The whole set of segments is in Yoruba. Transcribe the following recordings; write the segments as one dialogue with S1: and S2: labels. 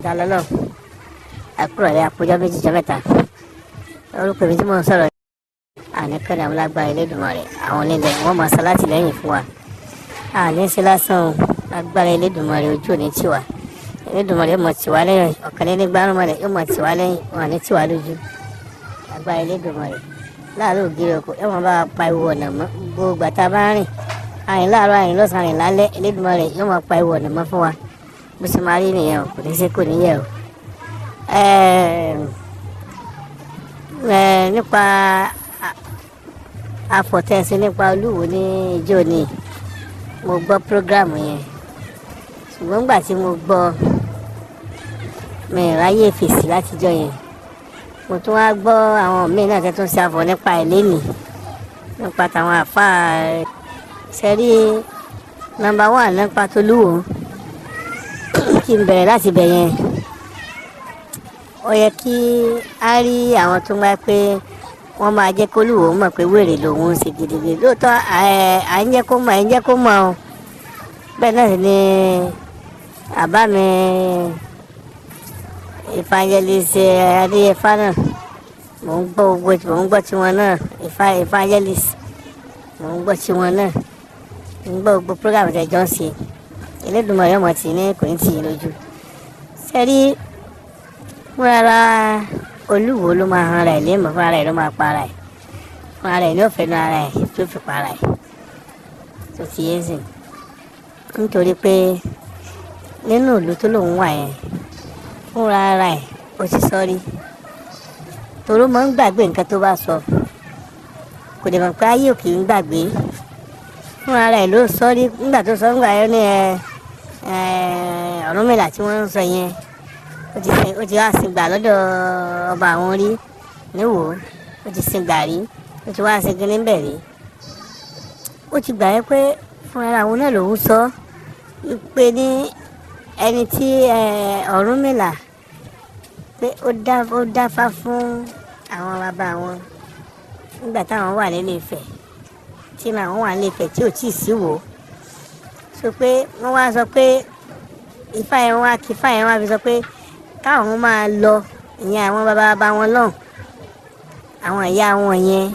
S1: Ta lọ́lọ́ àkúrọ̀lẹ́ àpòjọ́ 2 jọ 3. Orúkọ mi tí mò ń sọ̀rọ̀ àníkànnì àwọn lágbára Elédùmarè, àwọn onílẹ̀ wọ́n máa sọ látìlẹ́yìn fún wa. Àní sí lásán o, lágbára Elédùmarè, ojú òní tiwa. Elédùmarè yóò mọ̀ tiwa lẹ́yìn, ọ̀kànlélẹ́gbàrúnmọ̀lẹ̀ yóò mọ̀ tiwa lẹ́yìn, wọn àní tiwa lójú. Lágbára Elédùmarè, láàárọ̀ ògiri ọkọ̀ yóò máa bá wa pa ewu ọ̀nà mọ́. Gbogbo àtà bá rìn, àrìn láàárọ̀, àrìn lọ́sàn-án, àrìn lálẹ́, Elédùmarè yóò máa pa ewu ọ̀nà mọ́ fún wa. Bó ṣe máa rí nìyẹn o, kò ní ṣe kò ní yẹ o. Nípa àfọ̀tẹ́sí nípa Olúwo ní ijó ni mo gbọ́ prógráàmù yẹn, ṣùgbọ́n nígbà tí mo gbọ́, mi ráyè fèsì látijọ́ yẹn. Mo tún wá gbọ́ àwọn míì náà tẹ́ tún ṣe àfọ̀ nípa ẹ̀ lénìí, nípa tàwọn àfáà sẹ́rí. Number one, nípa tolúwo, kí n bẹ̀rẹ̀ láti bẹ̀ yẹn. Ó yẹ kí á rí àwọn tó máa pé wọ́n máa jẹ́ kólúwo mọ̀ pé wèrè lòun ń ṣe gidigidi. Lóòótọ́, à ń jẹ́ kó mọ̀, ẹ̀ ń jẹ́ kó mọ̀ o. Bẹ́ẹ̀ náà sì ni àbá mi Evangelist Adéyẹfà náà, mò ń gbọ́ gbogbo, mò ń gbọ́ tiwọn náà. Evangelist, mò ń gbọ́ tiwọn náà, mò ń gbọ́ gbogbo program tẹ̀jọ́ ń ṣe. Elédùmarè ọmọ tì ní kò ní tì í lójú. Sẹ́rí fúnra Olúwo ló máa han ara ẹ̀ léèmọ̀, fúnra rẹ̀ ló máa para ẹ̀, fúnra rẹ̀ ní òfin ara ẹ̀ tó fi para ẹ̀ tó ti yé sìn. Nítorí pé nínú ìlú tó lòun wà yẹn, fúnra ara ẹ̀ ó ti sọ rí, toró máa ń gbàgbé nǹkan tó bá sọ, kò dẹ̀ mọ̀ pé ayé ò kì í gbàgbé. Fúnra rẹ̀ ló sọ rí nígbà tó sọ nígbà yẹn ní ẹ ẹ Ọ̀rúnmìlà tí wọ́n ń sọ yẹn, ó ti wá sin gbà lọ́dọ̀ ọba àwọn rí níwò, ó ti sin gbà rí, ó ti wá sin kíní bẹ̀ rí. Ó ti gbà yẹn pé fúnra àwọn náà lòún sọ pé ní ẹni tí Ọ̀rúnmìlà pé ó dáfá fún àwọn bàbá wọn nígbà táwọn wà nílé Ifẹ̀, tí àwọn wà nílé Ifẹ̀ tí ò tíì sí wò sọ pé wọ́n wá sọ pé ifá yẹn wá kí ifá yẹn wá fi sọ pé káwọn máa lọ, ìyẹn àwọn bàbá bàbá wọn lọ́hùn, àwọn ìyá wọn yẹn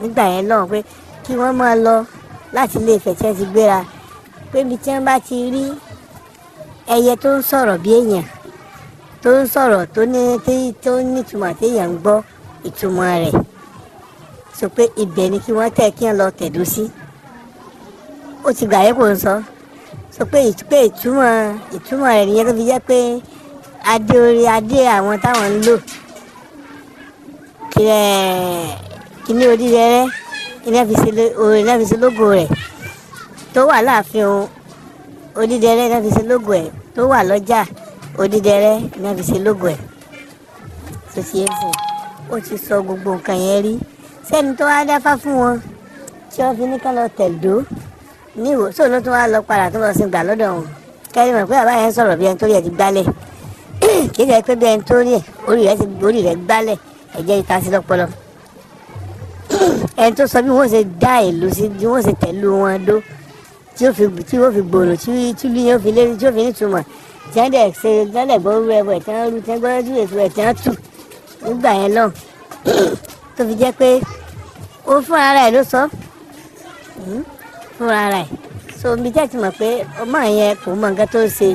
S1: nígbà yẹn lọ́hùn, pé kí wọ́n máa lọ láti ilé Ifẹ̀ tí wọ́n ti gbéra, pé ibi tí wọ́n bá ti rí ẹyẹ tó ń sọ̀rọ̀ bí èèyàn tó ń sọ̀rọ̀, tó ní tó nítumọ̀ téèyàn ń gbọ́ ìtumọ̀ rẹ̀, sọ pé ibẹ̀ ni kí wọ́n tẹ̀, kí wọ́n lọ tẹ̀dó sí. Ó ti gbà yẹ kó ń sọ sọ pé ìtumọ̀ rẹ̀ nìyẹn, tó fi jẹ́ pé adé orí adé àwọn táwọn ń lò kíní orí rẹ̀ iná fi ṣe lógo rẹ̀ tó wà láàfin òun, odídẹrẹ́ iná fi ṣe lógo ẹ̀ tó wà lọ́jà, odídẹrẹ́ iná fi ṣe lógo ẹ̀ tó ti yé sìn. Ó ti sọ gbogbo nǹkan yẹn rí. Sẹ́ni tó wá dáfá fún wọn tí wọ́n fi ní ká lọ tẹ̀dó níwò sóò ló tún wá lọ padà tó lọ sí gbà lọ́dọ̀ wọn. Kẹ́rin mọ̀ pé bàbá yẹn sọ̀rọ̀ bí ẹni tó rí ẹ ti gbálẹ̀, kì í ṣe pé bí ẹni tó rí ẹ orí rẹ ti orí rẹ gbálẹ̀, ẹ̀jẹ̀ ti ta sí lọ́pọlọ. Ẹni tó sọ bí wọ́n ṣe dá ìlú sí, bí wọ́n ṣe tẹ̀lú wọn dó tí ó fi gbòòrò, tí ìlú yẹn ó fi lérí, tí ó fi nítumọ̀, tí wọ́n dẹ̀ ṣe dálẹ̀ gbọ́ rú ẹbọ ẹ̀ tí wọ́n rú, tí wọ́n gbọ́ rú ètò ẹ̀ tí wọ́n tù nígbà yẹn lọ, tó fi jẹ́ pé ó fúnra ara ẹ̀ ló sọ fúnra ara ẹ̀. So ibi tẹ́ ti mọ̀ pé ọmọ yẹn kò mọ nǹkan tó ń ṣe,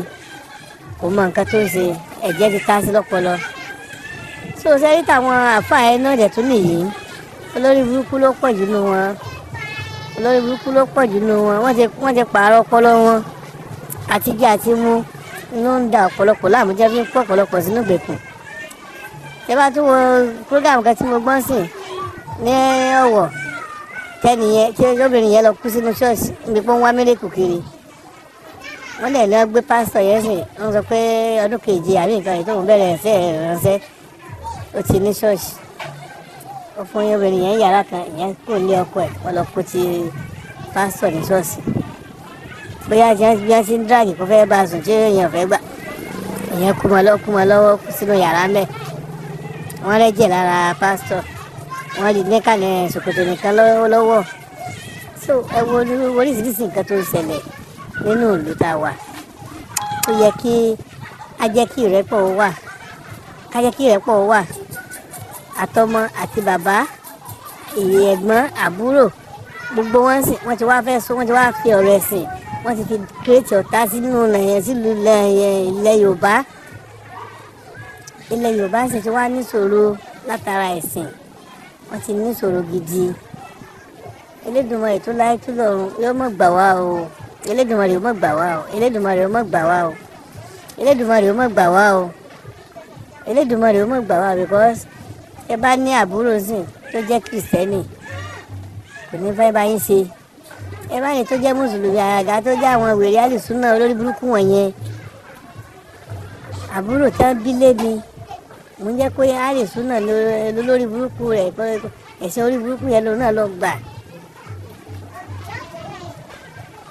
S1: kò mọ nǹkan tó ń ṣe, ẹ̀jẹ̀ ti ta sí lọ́pọlọ. So sẹ́rí táwọn àfáà ẹ̀ náà dẹ̀ tún nìyí, olórí burúkú ló pọ̀ jù nù wọn, olórí burúkú ló pọ̀ jù nù wọn. Wọ́n ti pààrọ̀ ọpọlọ wọn, àti jẹ àti mu ló ń da ọ̀pọ̀lọpọ̀ láàmú, jẹ́ bí ń pọ̀ ọ̀pọ̀lọpọ̀ sínú ìgbèkùn. Tẹ́ bá tún wo program kan tí mo gbọ́n sìn ní Ọ̀wọ̀, tẹ́nìyẹn tí obìnrin yẹn lọ kú sínú ṣọ́ọ̀ṣì níbi pé ń wá miracle kiri, wọ́n lè lọ gbé pásítọ̀ yẹn sìn, wọ́n sọ pé ọdún keje àbí nǹkan yìí tóun bẹ̀rẹ̀ ẹ̀sẹ̀ ìránṣẹ́, ó ti ní ṣọ́ọ̀ṣì. Ó fún obìnrin yẹn yàrá kan, ìyẹn kò ní ọkọ ẹ̀, wọ́n lọ kó ti pásítọ̀ ní ṣọ́ọ̀ṣì. Bóyá bí wọ́n ti ń dráàgì kó fẹ́ bá a sùn tí èèyàn fẹ́ gbà, ìyẹn kú mọ́ lọ́wọ́ sínú yàrá mẹ́. Wọ́n rẹ́jẹ̀ lára pásítọ̀, wọ́n rí ní kàlẹ̀ ṣòkòtò nìkan lọ́wọ́. So ẹ wo oríṣiríṣi nǹkan tó ń ṣẹlẹ̀ nínú ìlú tá a wà. Ó yẹ kí a Ká jẹ́ kí ìrẹ́pọ̀ wà, ká jẹ́ kí ìrẹ́pọ̀ wà, àtọmọ àti bàbá, ìyè ẹ̀gbọ́n, àbúrò, gbogbo wọn sì wọ́n ti wá fẹ́ sọ, wọ́n ti wá fi ọ̀rọ̀ ẹ̀sìn, wọ́n ti fi kírètì ọ̀tá sínú sílùú ilẹ̀ Yorùbá. Ilẹ̀ Yorùbá sì ti wá níṣòro látara ẹ̀sìn, wọ́n ti níṣòro gidi. Elédùmarè tó láyé tó lọ́run yóò mọ̀ gbà wá o. Elédùmarè yóò mọ̀ gbà wá o. Elédùmarè yóò mọ̀ gbà wá o. Elédùmarè yóò mọ̀ gbà wá o. Elédùmarè yóò mọ̀ gbà wá o. Because ẹ bá ní àbúrò sìn tó jẹ́ kìrìsìtẹ́nì, kò ní fẹ́ bá yín ṣe. Ẹ bá ní tó jẹ́ mùsùlùmí, àgàgà tó jẹ́ àwọn wèrè àlùsùnà olórí burúkú wọ̀nyẹn, àbúrò tán bí lébi mo ń jẹ́ pé àlùsùnà lórí burúkú rẹ̀, ẹ̀sìn orí burúkú yẹn lòun náà lọ gbà.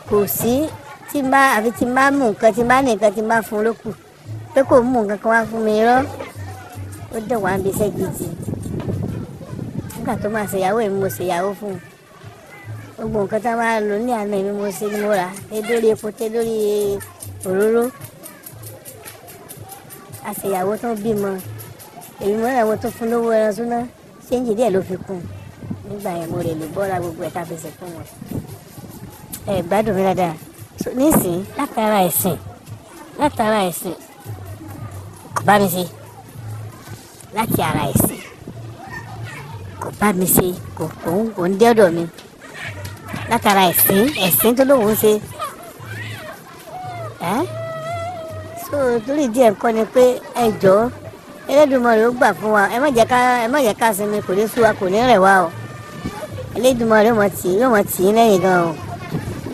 S1: Kò sí tí n bá àfi tí n bá mú nǹkan, tí n bá ní nǹkan tí n bá fún lókù pé kò mú nǹkan kan wá fún mi rọ́. Ó dẹ̀ wá ń bí iṣẹ́ gidi. Nígbà tó máa ṣèyàwó, èmi mo ṣèyàwó fún un. Gbogbo nǹkan tá a máa lò ní àná, èmi mo ṣe ni mo rà á, lórí epo tẹ lórí òróró. A ṣèyàwó tó bímọ, èmi mo rà wọ́n tó fún lówó ẹran súná, ṣéǹjì díẹ̀ ló fi kún nígbà yẹn. Mo rè lè bọ́ra gbogbo ẹ̀ tá a fi ṣe fún wọn. Ẹ gbádùn mi dáadáa. Nísìnyí, látara ẹ̀sìn, látara ẹ̀sìn kò bá mi ṣe, láti ara ẹ̀sìn kò bá mi ṣe, kò kò ń kò ń dé ọ̀dọ̀ mi látara ẹ̀sìn, ẹ̀sìn tó lóun ń ṣe ẹ́. So torí díẹ̀ nǹkan ni pé ẹ jọ̀ọ́, Elédùmarè ó gbà fún wa. Ẹ má jẹ́ ká sinmi, kò ní sú wa, kò ní rẹ̀ wá o. Elédùmarè yóò mọ̀ tì í lẹ́yìn gan o,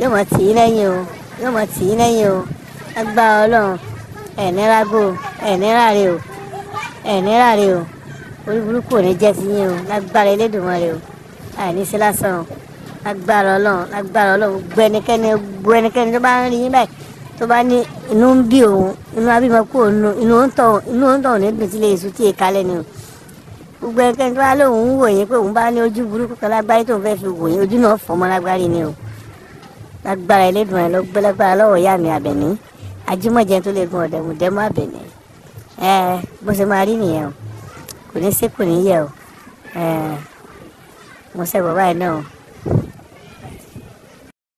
S1: yóò mọ̀ tì í lẹ́yìn o, yóò mọ̀ tì í lẹ́yìn o. Agbára Ọlọ́run, ẹ̀ ní rágó, ẹ̀ ní ráre o, ẹ̀ ní ráre o. Orí burúkú ò ní jẹ́ ti yín o, lágbára Elédùmarè o. Àìní sí lásán o, lágbára Ọlọ́run, lágbára Ọlọ́run. Gbogbo ẹnikẹ́ni tó bá ń rí yín báyìí, tó bá ní inú ń bí òun, inú abímọ kú òun, inú ń tọ̀ ní dùn tí lè sùn tí èka lẹ́nu o. Gbogbo ẹnikẹ́ni tó bá lóun ń wò yín pé òun bá ní ojú burúkú kan lágbárí tó ń fẹ́ fi wò yín, ojú náà fọmọ lágbárí ni o, lágbára Elédùmarè. Lọ gbé lágbára lọ́wọ́ ìyá mi Àbẹ̀ní Ajímọ̀jẹ tó lè gun ọ̀dẹ̀mùdẹ́mú Àbẹ̀ní. Ẹ bó ṣe máa rí nìyẹn o, kò ní sí, kò ní yẹ o. Ẹ mo ṣe bàbá yìí náà o.